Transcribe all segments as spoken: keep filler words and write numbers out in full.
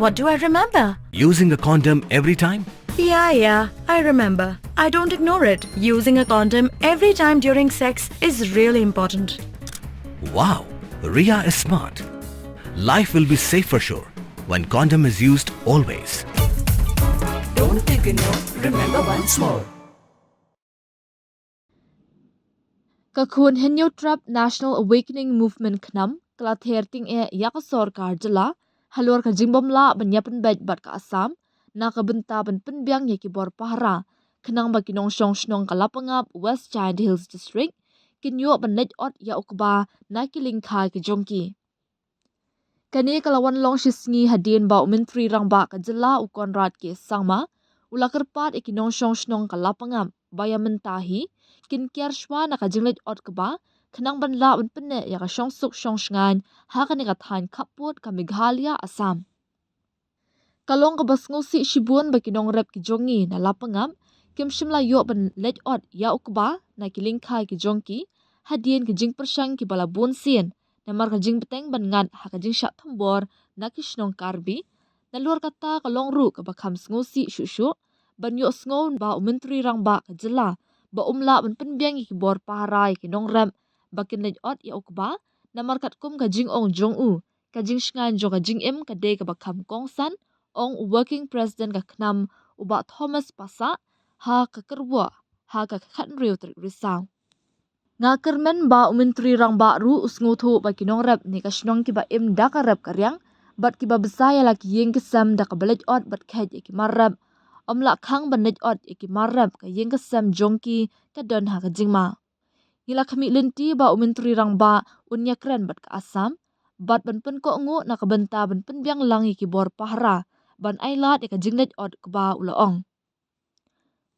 What do I remember? Using a condom every time? Yeah, yeah, I remember. I don't ignore it. Using a condom every time during sex is really important. Wow, Ria is smart. Life will be safe for sure when condom is used always. Don't ignore, remember once more. Ka khun Hynñiewtrep National Awakening Movement KHNAM ka la ther tyngeh ïa ka sorkar jylla halor ka jingbym lah ban ïapynbeit bad ka Assam na ka bynta ban pynbiang ïa ki bor pahara, khnang ba ki nongshong shnong ka Lapangap, West Jaintia Hills District, kin ïoh ban leit ot ïa u kba na ki lyngkha ki jong ki. Kane ka la wan long shi sngi hadien ba u Myntri Rangbah ka jylla u Conrad K Sangma u la kyrpad ïa ki nongshong shnong ka Lapangap ba ïa mynta hi kin kiar shwa na ka jingleit ot kba, khnang ban lah ban pynneh ïa ka shongsuk shongshngaiñ ha kane ka thaiñ khappud ka Meghalaya, Assam. Ka long kaba sngewsih shibun ba ki nongrep ki jong ngi na Lapangap kim shym la ïoh ban leit ot ïa u kba na ki lyngkha ki jong ki, hadien ki jingpyrshang kiba la bun sien namar ka jingbteng ban ngat ha ka jingshah thombor na ki shnong Karbi. Nalor kata, ka long ruh kaba kham sngewsih shuh shuh ban ïohsngew ba u Myntri Rangbah ka jylla ba um lah ban pynbiang ïa ki bor pahara ïa ki nongrep ba kin leit ot ïa u kba, namar katkum ka jingong jong u, ka jingshngaiñ jong ka jingim ka dei kaba kham kongsan, ong u Working President ka KHNAM, u Bah Thomas Passah, ha ka kyrwoh ha ka khathynriew tarik Risaw. Nga kyrmen ba u Myntri Rangbah ruh u sngewthuh ba ki nongrep ne ka shnong kiba im da ka rep ka riang bad kiba bsa ïa la ki ïing ki sem da kaba leit ot bad kheit ïa ki mar rep, ym lah khang ban leit ot ïa ki mar rep ka ïing ka sem jong ki ka don ha ka jingma. Ngi la khmih lynti ba u Myntri Rangbah un ïakren bad ka Assam bad ban pynkohnguh na ka bynta ban pynbiang lang ïa ki bor pahara ban ailad ïa ka jingleit ot kba, u la ong.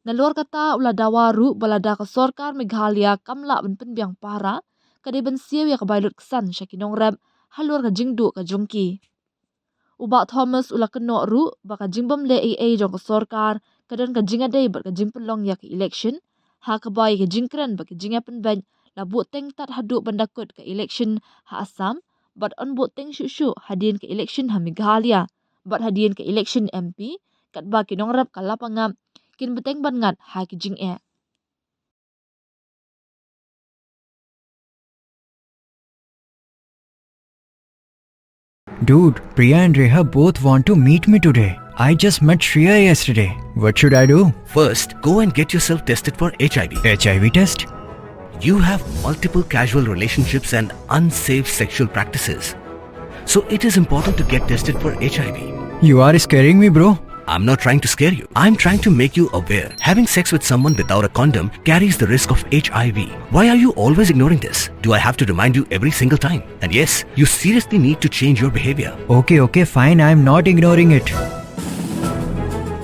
Nalor kata, u la dawa ruh ba lada ka sorkar Meghalaya kam lah ban pynbiang pahara, ka dei ban siew ïa ka bai lutksan sha ki nongrep halor ka jingduh ka jong ki. U Bah Thomas u la kynnoh ruh ba ka jingbym leh ei ei jong ka sorkar ka don ka jingïadei bad ka jingpynlong ïa ka election, ha kaba ïa ka jingkren bad ka jingïapynbeit la buh teng tad haduh ban da kut ka election ha Assam, bad yn buh teng shuh shuh hadien ka election ha Meghalaya bad hadien ka election M P, katba ki nongrep ka Lapangap kin bteng ban ngat ha ki jingeh. Dude, Priya and Reha both want to meet me today. I just met Shreya yesterday. What should I do? First, go and get yourself tested for H I V. H I V test? You have multiple casual relationships and unsafe sexual practices. So it is important to get tested for H I V. You are scaring me, bro. I'm not trying to scare you. I'm trying to make you aware. Having sex with someone without a condom carries the risk of H I V. Why are you always ignoring this? Do I have to remind you every single time? And yes, you seriously need to change your behavior. Okay, okay, fine. I'm not ignoring it.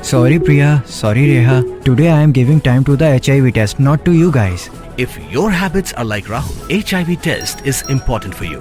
Sorry, Priya. Sorry, Reha. Today I am giving time to the H I V test, not to you guys. If your habits are like Rahul, H I V test is important for you.